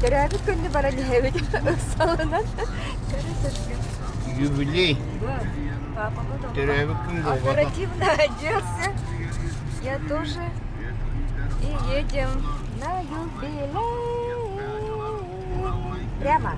Төрөөбүт күннү баран иһэбит ыксалынан. Юбилей. Төрөөбүт күн буолбатах. Оперативно оделся. Я тоже. И едем на юбилей. Прямо.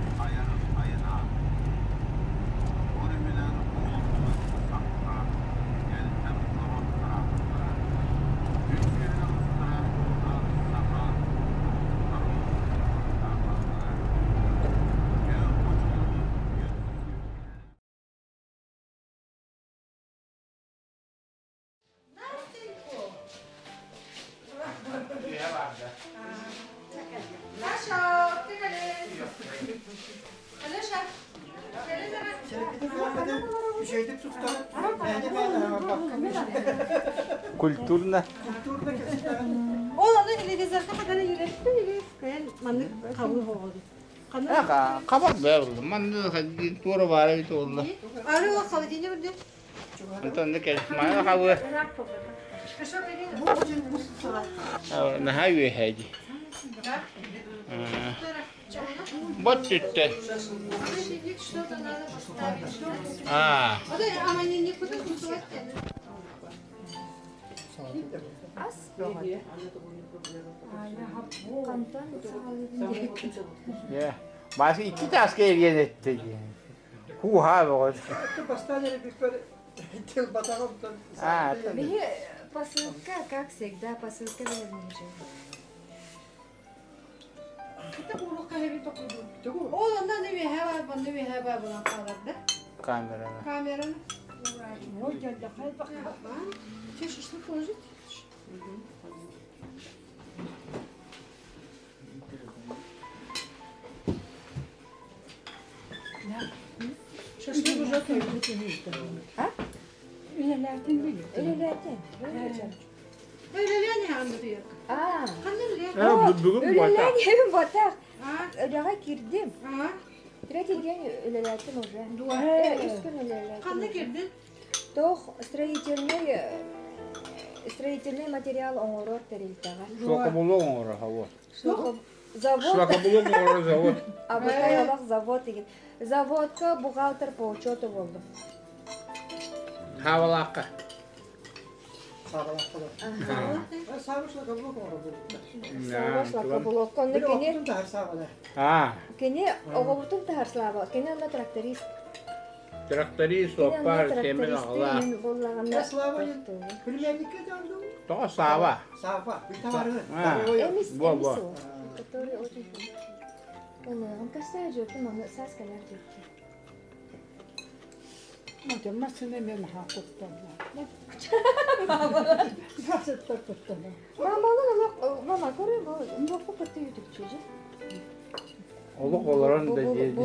Культурно. Ол аны телевизорга хатан үйрөттү или кыйан маннык хабы хоҕоду. Хабар бэҕилли. Манны туора баара бит олла. Ары ол холодильник үрдү. Онтон да кэл. Мана хабы. Наһаа үөһэ дии. Бот түттэ. Аа. Басы икки чааска эрийэн эттэ диэн. Һуу-һаа бөҕө. Биһи посылка, как всегда, посылка бэлэмниир. Ол онно үөһэ бар, онно үөһэ бар буолан хаалар да. Камераны. Камераны. Че, шашлык положить? Шашлык уже А? Үлэлээтин билин. Үлэлээтин. Үлэлээн иһэҕин Аа. Бүгүн буотах. Үлэлээн иһэбин буотах. Үлэҕэ киирдим. Третий день үлэлээтим уже. Үс күн үлэлээтим. Ханна кирдин? Туох строительный строительный материал оҥорор тэрилтэҕэ. Шлакоблок оҥорор завод. Завод. Шлакоблок оҥорор завод. Абытай олох завод деген. Заводка бухгалтер по учету болдум. Хаавалаахха. Саба шлакоблокка. Онно кини кини оҕобутун таһар Слава. Кини онно тракторист. Тракторист, суоппар, сиэмэн аҕалаах. Тоҕо Сава? Эмис, Во, во. эмис который очень Он касается, он саас кэлэр диэки. Массыына мен наһаа куттанна. Куттанна. Мамалын олох мама көрө бу бу кытты үтүкчү Олох олорон да диэди.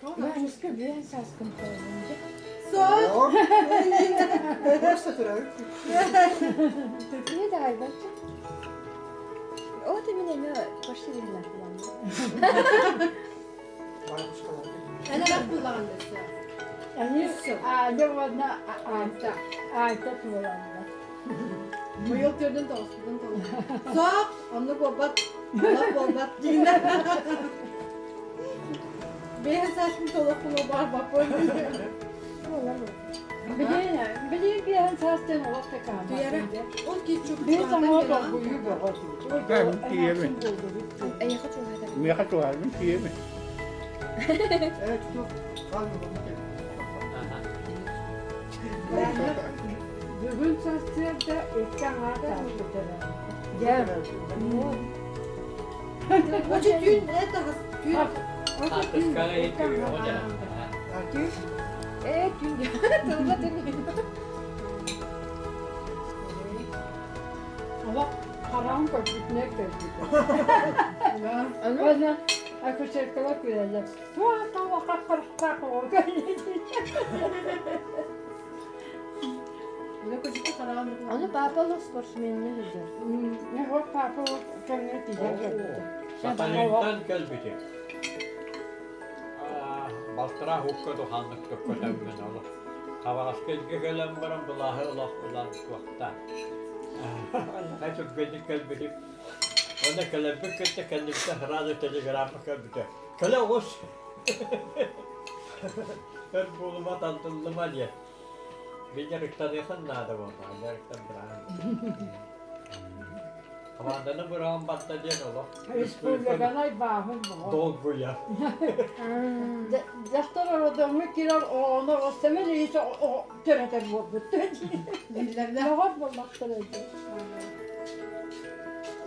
Бааньыска бүөн сааскын тоҕун дьэ. Не давай, бачча. Вот и меня почти видно. Эн буллаҕын дэсэ. Они Аня уонна Айта Айта туоланна. Быйыл төрдүн тоҕуспутун толор. Суох, оннук буолбат. Олох буолбат диинэ. Бэйэ сааспын толохпун баар баппын. Билин билин биэһэн саастан олох да Туяра. Ол киччүк Биир саҥа долгуйуу бөҕө. Тиийэбин. Эйиэхэ чугаһатар. Миэхэ чугаһарбын тиийэбин. Бүгүн сарсыарда икки аҥаар таастытыра. Дьэ, Очу түүн это түүн. Ээ, түүн тылба түн. Олох хараҕым көрбүтүнэ көрбүтэ. Уонна акушеркалар күлэллэр. Туох таба хап-харахтаах оҕо Аны папа олох спортсменный сылдьар. Вот папа кэмҥэ тиийэн кэлбитэ. Сатанинтан кэлбитим. Балтараа хукка туханнык көтөммүн олох. Хабаровскайга кэлэн баран былааһы олох ылан туохтаан. Хайа түргэнник кэлбитим. Уонна кэлэрбит кытта кэннибиттэн сразу телеграмма кэлбитэ. Кэлэ оҕус! Өр буолума тардыллыма диэн. Мин дьарыктаныахын наада буоллаҕа, дьарыктан быраҕан. Хамаанданы быраҕан барда диэн олох Республиканай бааһын боҕо. долгуйар. Дьахтар ородоҥҥо киирэр оҕону Сэмэн Ильич төрөтөр буолбут. Биллэрдэ. Оҕор буоллахтара дии.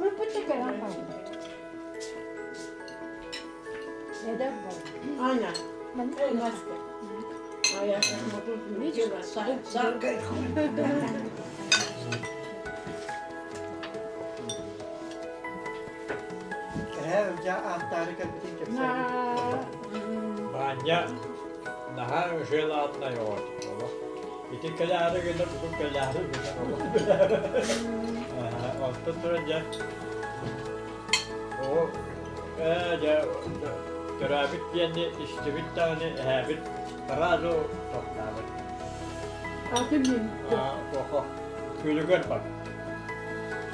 Ылбыт да кэлэн хаалбыт. Эдэр буол. Аня, эй, Настя. А я сейчас смотрю, видела, саргой. Эһээ ылдьаа ааттаары кэлбитин кэпсээбит. Баанньа наһаа жилаатнай оҕо Ити кэлээри гынар, бу кэлээри гынар олох. Онтон туран дьэ оҕо ээ дьэ төрөөбүт диэни истибит даҕаны эһээбит сразу тохтообут. Аты мин. Туохо күлүгэр бар.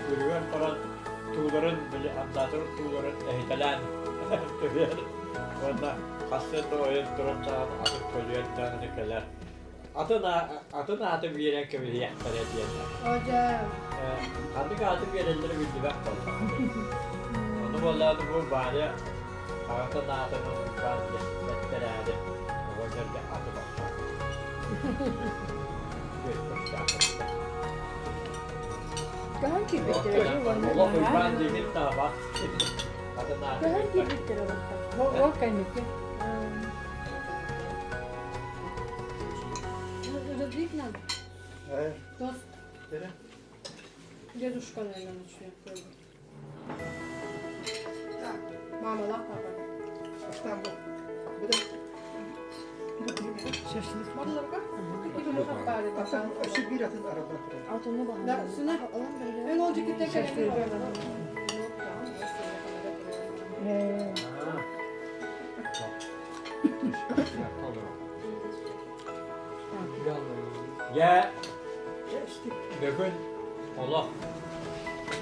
Күлүгэр баран тууларын били андаатыр тууларын эһитэлээн түһүөр. Уонна хассын да ойон туран даҕаны атын көлүйэн даҕаны кэлэр. Атын, атын ааты биэрэн кэбиһиэхтэрэ диэн. О, дьэ. Ханнык ааты биэрэллэрэ биллибэт буолла. Ону буоллаҕына бу Варя аҕатын аатын Уйбаан диэттэрээри оҕонньорго аты баппат. Көһөн киирбиттэрэ Олох Уйбаан диэбит таба. Атын ааты Көһөн киирбиттэрэ олохтон. Ол кэнники. Разлить надо. Э, Тост. бere. Дедушка, наверное, начнет пробовать. Так, мама, ла, папа. Аштан бу. Bu da Шашлык. Марларга? Какие хаппары atan өссө биир атын арабан турар. Алтынны Да, баһан. сына. Мен ол жігітте кәлемін Э, Дьэ, бүгүн олох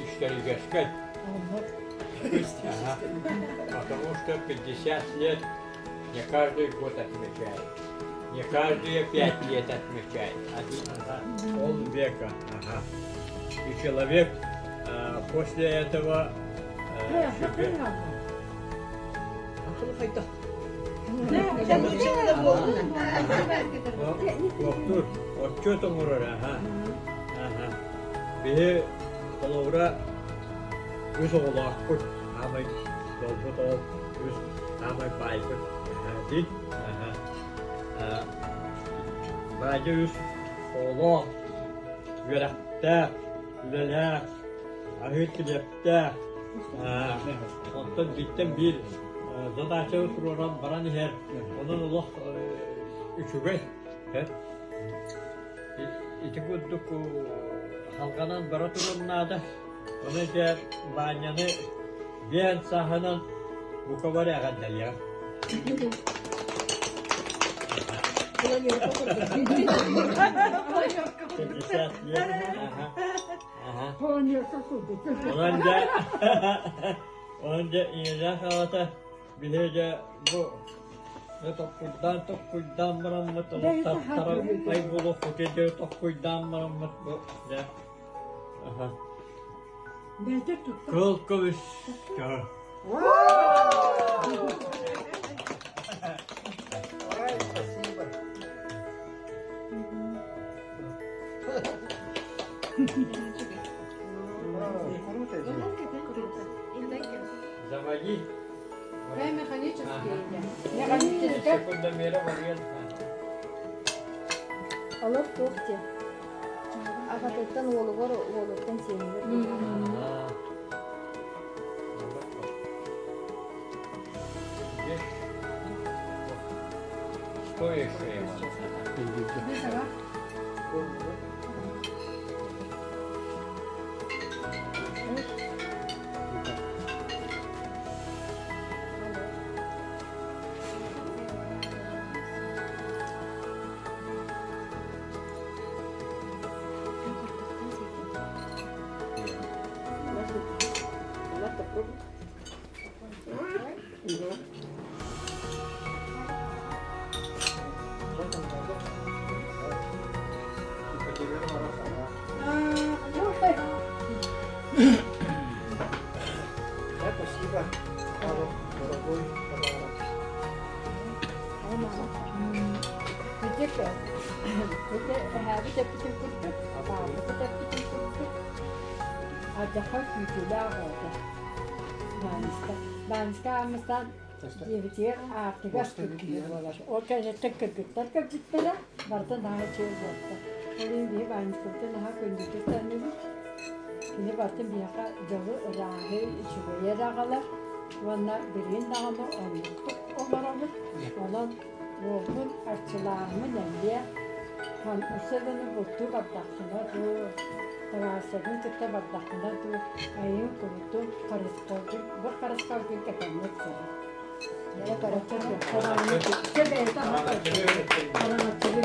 историческай. Ага. Потому что 50 лет не каждый год отмечает. Не каждые 5 лет отмечает. Один, ага, полвека. Ага. И человек после этого себе... Акылы хайдах? Туохтуур, отчуот оҥорор, аха. Аха. Биһи холобура үс оҕолоохпут, аамай дьолбут ол үс аамай баайбыт дии. Аха. Баайа үс оҕолоох, үөрэхтээх, үлэлээх, аһыы килиэптээх. Оттон бииртэн биир задачаны туруоран баран иһэр. Онон олох үчүгэй. Ити курдук салҕанан бара турар наада. Ону дьэ Ваняны биэн сааһынан бука бары эҕэрдэлиэҕим. 50 лет. Ага. Ага. Планерка курдук. Онон дьэ, онон дьэ ийэлээх аҕата биһиги дьэ бу токкуйдаан токкуйдаан бараммыт тартара ай буолуохпут дьэ токкуйдаан бараммыт бу дьэ аха Бэйдэ тутта. кыл көмүс Ай, спасибо. А, круто же. Заводи. Прям механический. Механический. Секундомера вариант. Олох туох диэ. Аҕатыттан уолугар, уолуттан сиэнигэр. Ага. Здесь что еще, Иван? Бисара. Алдьархай күүтүүлээх оҕото. Баанньыска. Баанньыска ааммыстаан диэбитигэр аартыга аспыт киһи буолар. Ол кэнниттэн кыргыттар кэлбиттэрэ, барыта наһаа үчүгэй буолта. Ол иһин биһи Баанньыскабытын наһаа күндүтүк саныыбыт. Кини барытын биһиэхэ дьолу, ырааһы, үчүгэйи эрэ аҕалар уонна билигин даҕаны оннуктук олоробут. Онон уолбун арчылааммын эмиэ өссө даҕаны бултуу бардаххына дуу, табаарыстаргын кытта бардаххына дуу, айыҥ курутун харысхалгын, бу харысхалгын кэтэммит сырыт. Чэ бэйэтэ араҥаччылыы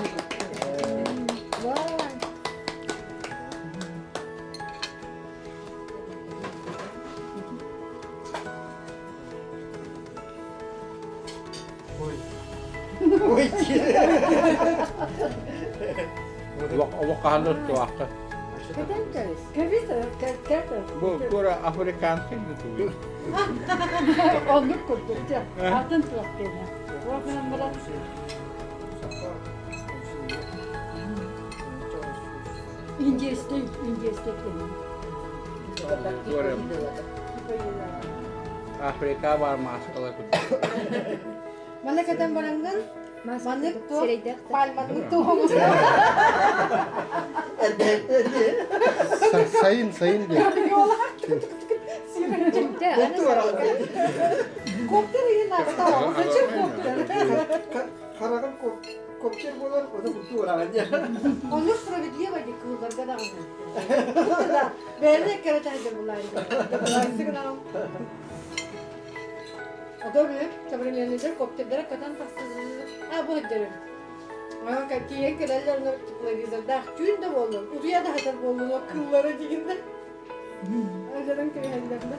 Олох хаһан да туохха. Бу туора африканский дутуй. Оннук курдук атын туох диэнэ. Туох гынан баран Индийский, индийский диэн. Африка бар маскалар курдук. Манна кэтэн бараҥҥын маннык туох пальманнык туох Сайын, сайын диэн. Коптер иһин аата зачем коптер? Хараҕын коптер буолар, ону кутту ураҕын диэн. Ону справедливо ди кыылларга даҕаны. Бэйэни кэрэтэ булаайы. Одор современныйдар коптердара катан тахсыы. А бу өддөрөбүт. Киһи кэлэллэр тепловизордаах түүн да буоллун, утуйа да хатар буоллун, кыллара дигиннэ. Өлөрөн кэбиһэллэр да.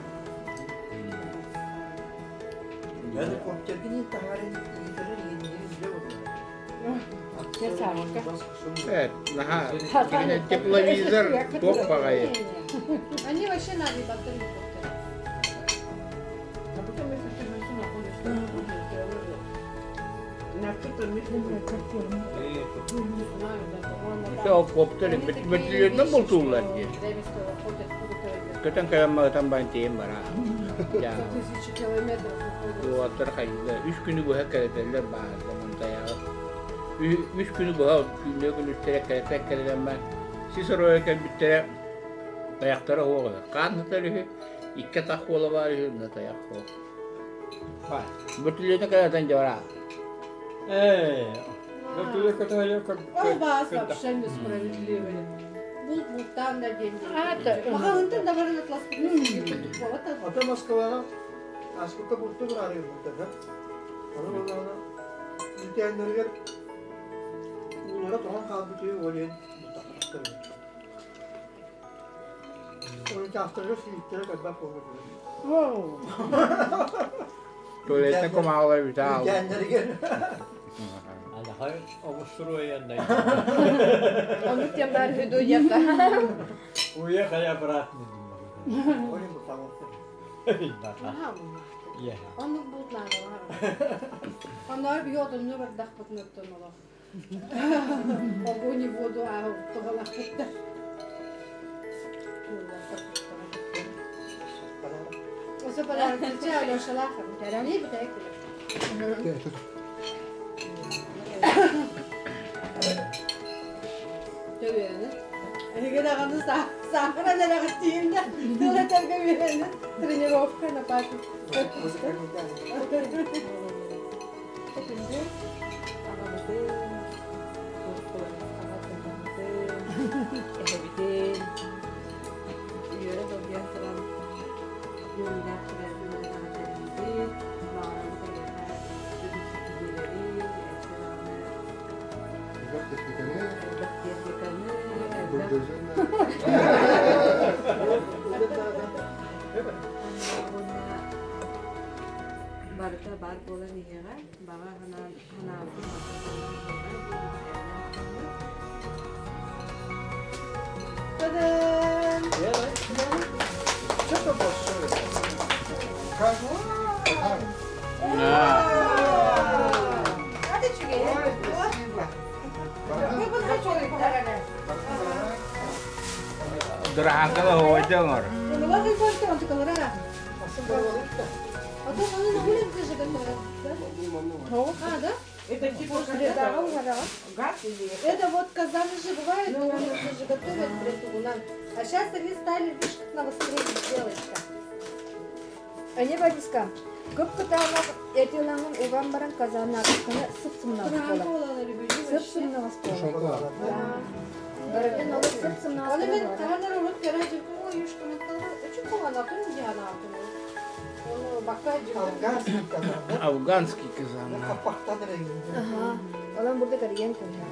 Yani koptergini taharin iyileri yenileri bile oluyor. Evet, наһаа тепловизор туох баҕайы. Они вообще надо баттар коптер. Ол коптер бөртүлүөтүнэн бултууллар дии. Көтөн кэлэн маҕытан баран тиийэн бараа. Уолаттар хайыылар үс күнү быһа кэлэтэллэр баһаарда Монтайаҕа. Үс күнү быһа күннэ күнүстэрэ кэлэтэ кэлэн баран сис оройо кэлбиттэрэ тайахтара суох үһү. Хаан сытар үһү, икки атах уола баар үһү, онно тайах суох. Бөртүлүөтэ кэлэтэн дьэ бараа. Ээ, бөртүлүөт көтөһөлөр Ол баас вообще несправедливый. Булт бултаан да диэн Махалынтан да баран атласпытын буолата. Ата Москваҕа аспыкка булту быраарыыр бултаха. Аны буоллаҕына үүтээннэригэр уулара тоҥон хаалбыт үһү ол иһин бултахтар эбит. Оны чаастарыгар сүүттэрэ кэлбэт буолбут үһү. Туалетта кумааҕылар бүтэ аалла. Үүтээннэригэр Алахай обустуруойаннай. Оннук тем баар үһү дуу диэххэ. Уехали обратно. Ол иһин бултаабаттар. Оннук бултаабалар. Онноор биһи отонну бардахпытын оттон олох. Огонь и воду ааҕылахпыттар. Осы подарок Алешалаах. Тэрэмий бүтэйик. Төрүөнү. Эһиги даҕаны саахаран эрэҕит тиийиннэ. Тыл этэргэ үөрэнин. Тренировка на папе. Күндү аҕабытын, аҕабытын, эһэбитин үөрэ долгуйан туран үөрүүлээх түгэн эҕэрдэлиибит, баҕарабыт эйиэхэ үрдүк ситиһиилэри, өссө даҕаны элбэх техниканы, элбэх уонна барыта баар буолан иһиэҕэ, баҕа санаан санаабытын барыта буолан иһиэҕэ диэн эрэнэн турабыт. Та-дам! Что-то большое. Как? А ты чугай? Ой, спасибо. Вы бы хочу Дыраһаҥкала оһуойда оҥор. Это типа газ или... Это вот казаны же бывает, ну, же готовят притугунан. А сейчас они стали, видишь, как на воскресенье делать-то. Они Вадиска, көп кытаанах эти ылаҥын уган баран казанаакканы сып-сымнаҕас буолар. Сып-сымнаҕас буолар. Барытын олус сып-сымнаҕас Оны мен буолар. хаһан урут кэрэ дьүркүн ойушканы үчүн куһанатын дианаатын. Оны бакка Афганский казан. Афганский казан. Хаппахтан эрэ. Аха. Олон burada кэрийэн көмө.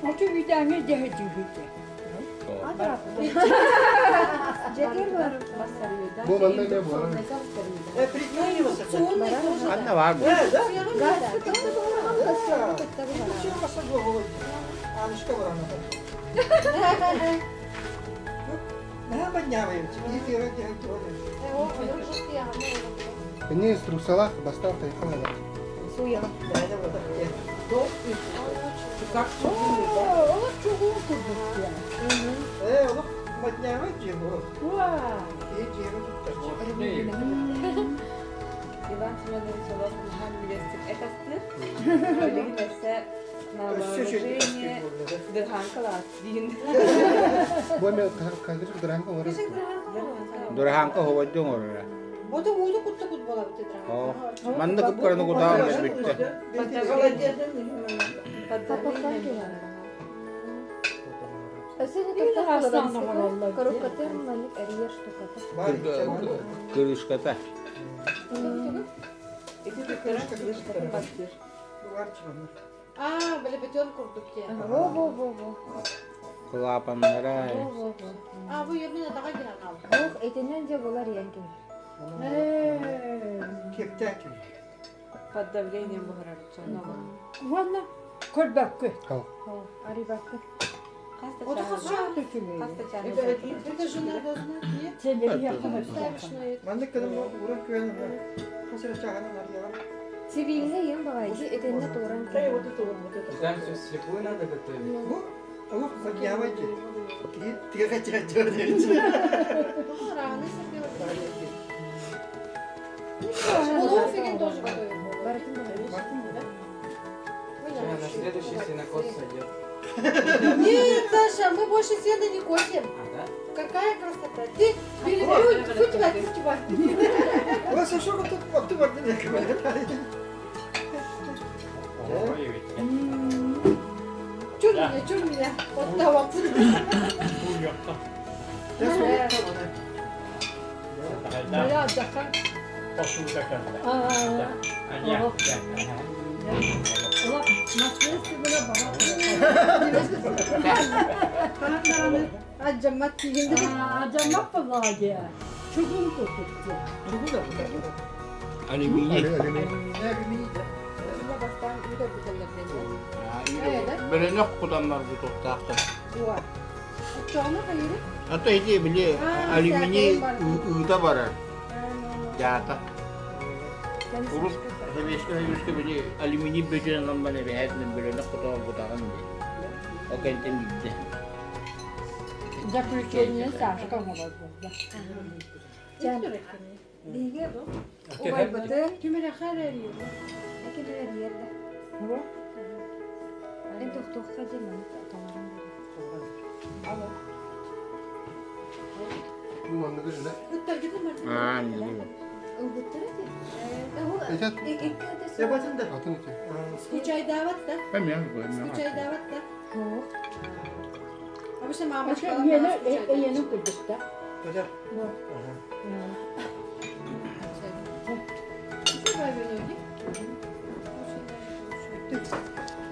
Оту үйдәңе дьэһэ дьүүһүтэ. Дьэтиэр бар. Бу манна эмиэ буолар. Ханна баар бу? Газка кытта буһараҕын, кастрюльга кытта буһараҕын. Анышка барана. Кини инструкциялаах бастаан хайхан ылар. Суйаҕын. Как чугун, Олох чугун курдук диэн. Уа! Иван Семенович олох наһаа минньигэстик эт астыыр. Билигин өссө на вооружение дырхаанкалаат диин. Бу эмиэ қазір дыраанка оҥорор. Дыраһаанка оһуойда оҥороро. Ото ууду кутта кут буолабыт Оо, манна кып-кыраны кутаан бүттэ. Хаппахтан киһи. Өссө да туттах буолар. Коробкатын маннык эрийэр штуката. Крышката. Ити туттаран крышкатын баттыыр. Аа, били бетон курдук диэн. Во-во-во-во. Клапаннара. Во-во-во. А, бу ермин атаға диэн ал. Ох, итинэн дьэ булар иэн киһи. Под давлением буһарар сонно. Уонна көрбөккү. Арыйбакка. Хаста Ото чаана. хас Үчүгэй. Хаста чаана. Это же надо знать, нет? Сэлэбиэххэ Ставишь на это. Сибииҥҥэ иэн баҕайы итиннэ туоран киһи. Вот это вот, вот это. Там все вслепую надо готовить. Раны сопела. Плов фигин тоже готовит. Барытын баҕайы. На следующий сенокос сойдет. Нет, Саша, мы больше сена не косим. А, да? Какая красота. Ты бери, фу тебя, фу тебя. Оһуой эбит. Чур меня, чур меня. Вот того. Кууйуохха. Тахайдаах Бая даха. тохсуута кэллэ. Аа. Анья. Олох наследство бара. Аджамат тигинди. Ажамап буолла дии. Чугун курдук диэн. Алюминий. Итиннэ бастаан үүт оргуталлар диэн. Бөрөнөх кутаннар бу туттаахтар. Чоҕуна хайыры? А то ити били алюминий ыыта барар. Дьаата. Урут Советскай Союзка били алюминий бөтүнэн онон эбэһээтинэн бөрөнөх кутан кутаҕын дии. Ол кэнтэн биирдэ. Заключение Сашка оҥорор буолла. Биһиги убайбытын Кимирэхэ эрэ Эки эрийэр да. Эн тохтуохха диэн маны тоҥорон Алло. Бу манныгы үлэ. Ыттаргытын бар. Аа, не Ылбыттара дии. Ол Эчет. икки өтө Атын ити. Скучайдаабат да? Скучайдаабат да? Суох. Обычно мамочка Ийэни ийэни курдук да.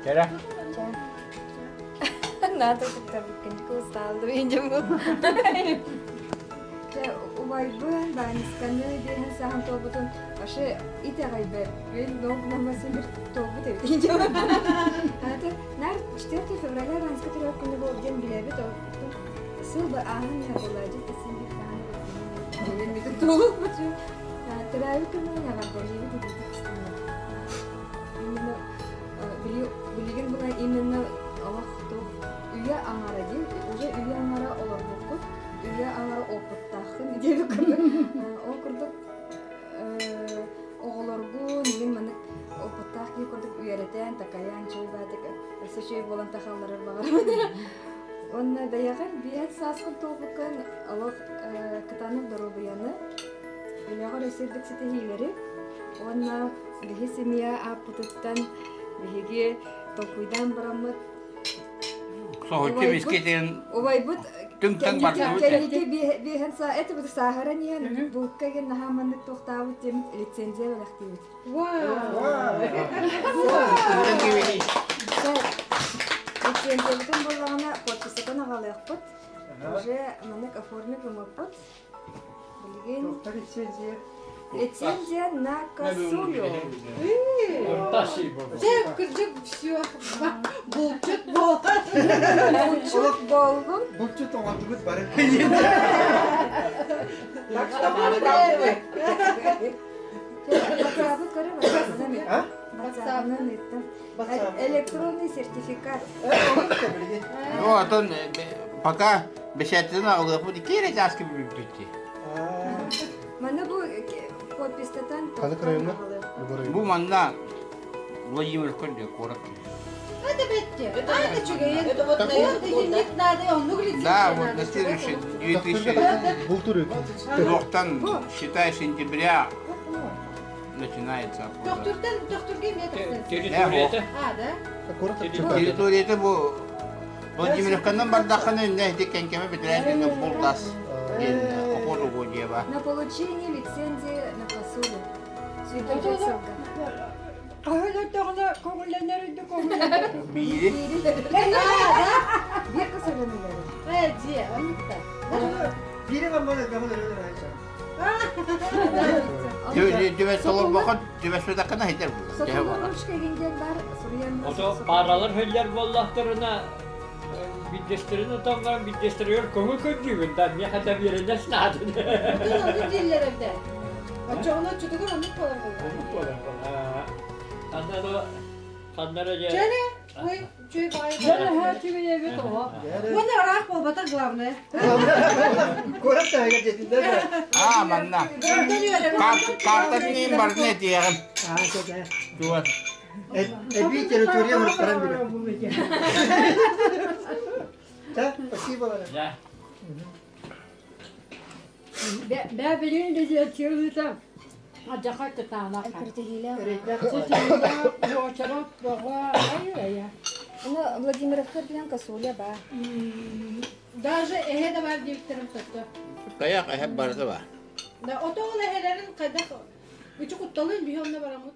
Кэрэ. Надо туттарбыккын куустаалды инжим Убайбын Баанисканы диэһэн саһан туолбутун вообще итэҕэйбэппин, но намасын бир туолбут эбит инжим. Аты нар 4 февраля Бааниска төрөөк күнү буол диэн билэбит оттон сыл ба ааһан иһэ буолаадьын эсин бир таһан билин туолук буту төрөөбүт күнүн эҕэрдэлиибит итиитик истиннэр. Именно билигин була именно олох туох үйэ аҥара диэн уже үйэ аҥара олорбуккут. Онто хаалларар баҕарабын. Уонна бэйэҕэр биэс сааскын туолбуккун олох кытаанах доруобуйаны, үлэҕэр өссө үрдүк ситиһиилэри уонна биһи семья ааппытыттан биһиги толкуйдаан бараммыт Соһуччу бискитин убайбыт түҥ-таҥ бардыбыт. кэнники биэһэн саа это бу сааһыран иһэн булка иһин наһаа маннык туохтаабыт диэмит лицензия бэлэхтиибит. Лицензиябытын буоллаҕына подписатан аҕалыахпыт. Уже маннык оформить гыммыппыт. Билигин лицензия. Лицензия на косулю. Дьэ, кырдьык все. Булчут буолан. Булчут боллун. Булчут оҥордубут бары. Так что Батсаабы көрө Батсаабынан ыыттым. Электронный сертификат. Ну, отон пока бэчээттэн аҕалыахпыт икки чааска бүппүт Маны бу подписьтатан Ханнык районна? Бу манна Владимир көрдө куорат. Это бетте. Это үчүгэй. Это вот на этот год, да? Оннук лицензия Да, вот на следующий 2000 Бултур Тохтан, считай, сентября начинается охота. Төхтүртэн Төхтүргэ эмиэ тахсан. Территорията? А, да? Территорията бу Владимировканан бардаххына инне ити кэнкэмэ бэтэрээҥҥэ бултас диэн охота угодьеба. На получение лицензии на косулю. Сүүрбэ сылга. Хаһыла көҥүллэнэр үрдүк көҥүллэнэр. Биири. Биир косулянылары. Э, дьиэ, оннукта. Биири мамман элбэҕин өлөр айча. Түбэс толорбохот, түбэспэтэххинэ хитер Сотулуу ручка диэн бар суруйан. Ото пааралар хөллөр буоллахтарына биддестерин отоннорон биддестеригэр көҥү көрдүүгүн да миэхэ да биэрэллэр наадын. Отун оннук дииллэр эбдэ. Оччоҕуна оччотугар оннук буолар буолла. Оннук буолар буолла. Ханна да ханна эрэ дьэ. Чэ ой, чүй баҕайы. Дьэ наһаа үчүгэй эбит оҕо. Уонна ыраах буолбатах главное. Куорат таһыгар дьэтиннэр. Аа, манна. Картатын барытын этиэҕим. Аа, чэ Тугар. Эбии территория оҥорторон билэр. Да, спасибо. Да. Бээ билигин лизициялыыта алдьархай кытаанах. Киртиһиилээх. Ситиһиилээх, уочарат бөҕө, ай-ай. Ну, Владимировка билэн косуля баар. Даже эһэ да баар диэбиттэрин сөптө. Тайах эһэ барыта бар. Да, ото ол эһэлэрин хайдах үчү кутталын биһи онно бараммыт.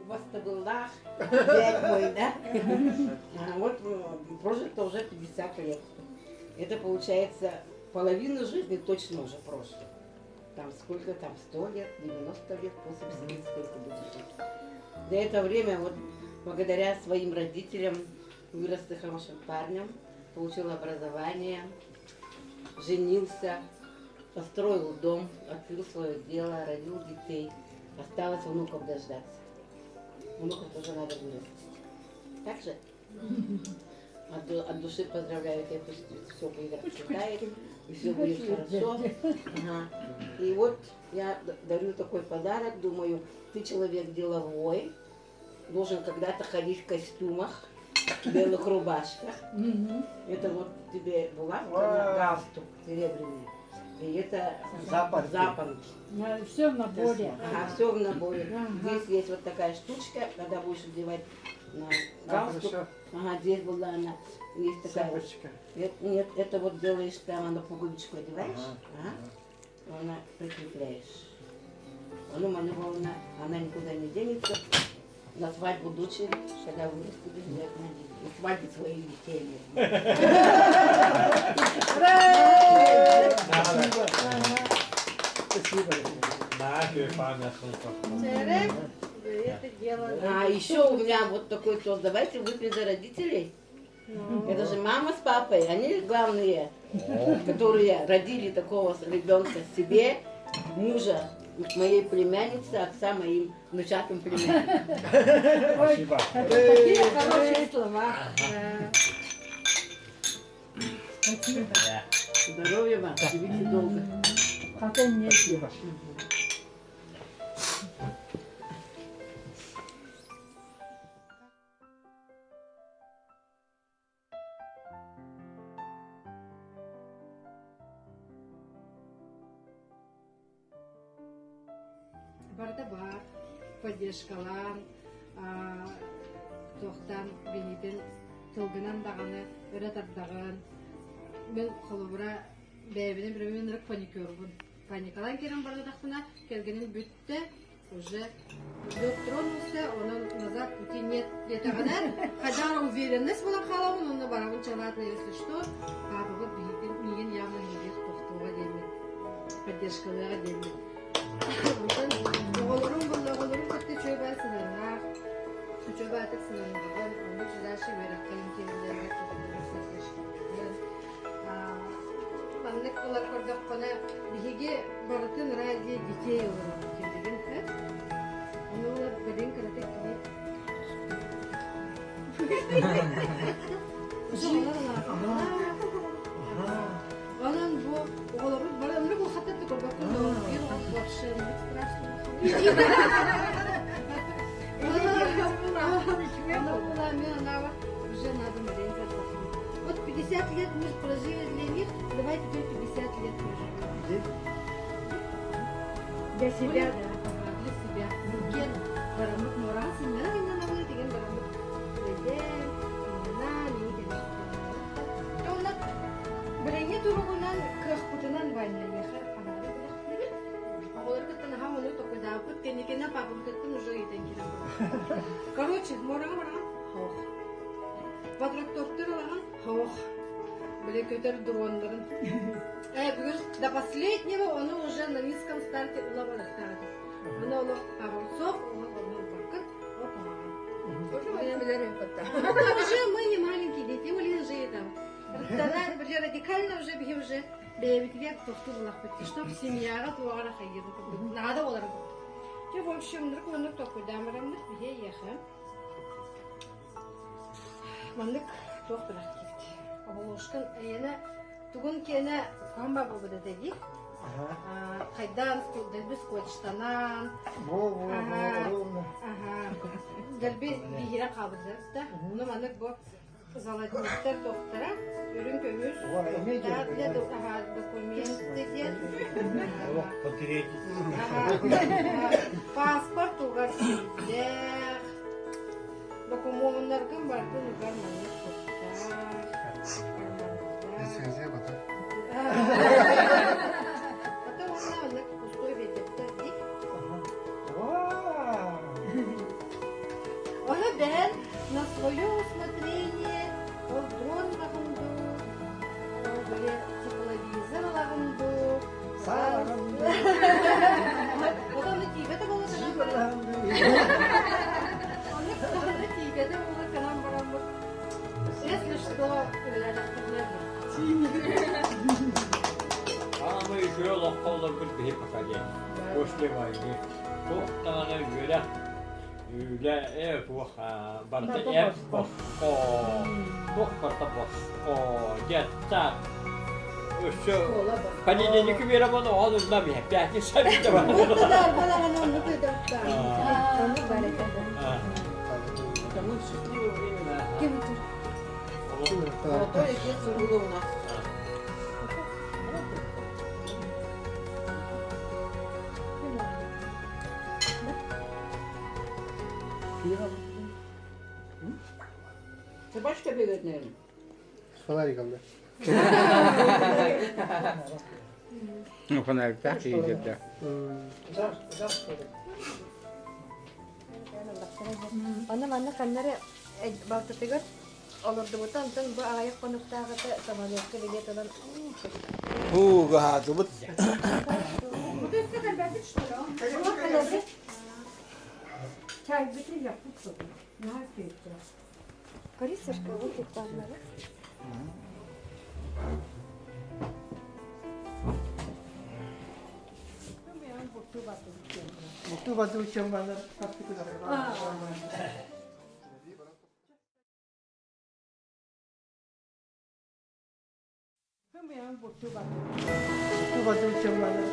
Убастабыллаах зять мой, да? Вот прожито уже 50 лет. Это получается половину жизни точно уже прожито. Там сколько там, 100 лет, 90 лет, 80 лет, сколько будешь жить. За это время вот благодаря своим родителям вырос ты хорошим парнем, получил образование, женился, построил дом, открыл свое дело, родил детей. Осталось внуков дождаться. Внуков тоже надо вырастить. Так же? От, от души поздравляю тебя, пусть все будет расцветает, и все будет хорошо. Ага. И вот я дарю такой подарок, думаю, ты человек деловой, должен когда-то ходить в костюмах, в белых рубашках. Это вот тебе булавка на галстук серебряный. И это запонки. запонки. Все в наборе. Ага, все в наборе. Здесь есть вот такая штучка, когда будешь одевать на галстук. Ага, здесь была она. Есть такая. Сапочка. Нет, нет, это вот делаешь прямо на пуговичку одеваешь. Ага. Она прикрепляешь. Ну, она, она никуда не денется. На свадьбу дочери, когда вырастет, обязательно на свадьбе своих детей. Спасибо. А еще у меня вот такой тост. Давайте выпьем за родителей. Это же мама с папой, они главные, которые родили такого ребенка себе, мужа. моей племяннице, отца моим внучатым племянникам. Спасибо. Такие хорошие слова. Спасибо. Здоровья вам, живите долго. Хотя нет. Спасибо. Барыта баар, поддержкалаан, туохтаан билиитин тылгынан даҕаны өрө тардаҕын. Мин холобура бэйэбинэн билэбин ынырык паникербун. Паникалаан киирэн барбатахпына кэргэним бүттэ, уже лед тронулся, онон назад пути нет диэтэҕинэ, хайдах эрэ уверенность буолан хаалабын уонна барабын чалаатына если что, паапабыт биһигин миигин явно биһиги тохтуоҕа диэммин, поддержкалыаҕа диэммин. Онтон оҕолорум буолла оҕолорум кытта үчүгэй баар сыһыаннаах, үчүгэй баатык сыһыаннаһабын, онно дальше үөрэххэ киирэллэригэр туһалыыр поддержкалыыбын. Маннык ылар көрдөххүнэ, биһиги барытын ради детей олоробут билигин Ону ылар билин кыратык кини Онон бу оҕолорбут бары ынырык улахаттар да көрбөккүн да биир оҕо вообще ынырык страшно Уже надо маленько отдохнуть. Вот 50 лет мы прожили для них, давай теперь 50 лет проживем. Для себя, да. Для себя. Бүкен бараммыт муораҕа сынньана сынньанабыт деген бараммыт үлэлээн, сынньанан, ини кэлэн Онно билиҥҥи туругунан кыахпытынан войнаеха анаары күрэхтиибит. Оҕолору кытта наһаа ону токуйдаабыппыт. Кэнникинэ папабытыттан уже ыйытан киирэн барбыт. Короче, муораҕа бараҕын хоох. Квадрокоптер ылаҕын хоох. Били көтөр дроннарын. Бүгүн до последнего ону уже на низком старте ыла барыахтаах. Аны олох огурцов, олох ону ылбаккын, ол куһаҕан. Уже мы не маленькие дети, мы уже там. Били радикально уже биһи уже бэйэбитигэр тохтуу булахпыт. Чтоб семьяҕа туоҕара хайыырын курдук. Наада боларын курдук. Дьэ, в общем, нырык оннук толкуйдаамараммыт биһи эйиэхэ. Маннык туох бэлэхтиибит. Оболошкан эйиэнэ тугун киэнэ куһаҕан баар буолбут этэ дии. Хайдаан дэлби скотчтанан, дэлби биһирэн хаалбыт да. Ону маннык бу золотниктар туохтара үрүҥ көмүс для документы диэн паспорт угар сирдээх докумуоннаргын барытын угар маннык туттаах Лицензия бата. Ата уонна маннык пустой биэрбэттэр дии. Ону бэһэн на свое усмотрение ол дрон ылаҕын дуу, ол били тепловизор ылаҕын дуу, Саараҕын дуу. Ону тиийбэтэ буола санаан баран. Ону тиийбэтэ буола санаан бараммыт. Если что, үлэлээтэхпитинэ Аамай үчүгэй олоххо олорбут биһи поколение. После войны. Туох даҕаны үөрэх Үлэ ээ туох барыта эр босхо, туох барыта босхо, детсад. Өссө понедельник биэрэбин оҕон ылла миһэ, пятница бүтэ Это мы в счастливое время. Золотое детство было у нас. Собачка бегает, наверное. С фонариком, да. Ну, фонариктаах киһи да. Онно манна ханнары балтытыгар олордубута, онтон бу аҕыйах хонуктааҕыта самолетка билет ылан Фу, гаһаатыбыт. Чайбыты яппыт собой. Наһаа күүттээх. Корицышка вот туттааннары. Бултуу бардыбыт дьон бааллар, Бултуу бардыбыт дьон бааллар,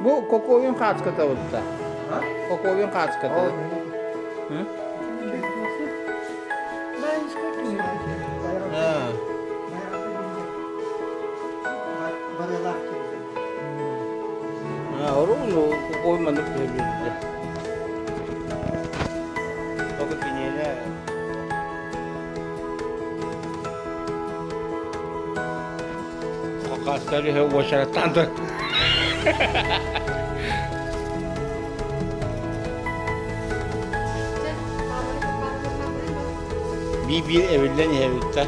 Бу Коковин хаацката бутта. Коковин хаацката. Оруну Коковин маннык түһэбилдэ. Току киниэнэ Хакастар үһэ уочараттаан да. Биир-биир эбиллэн иһэбит да.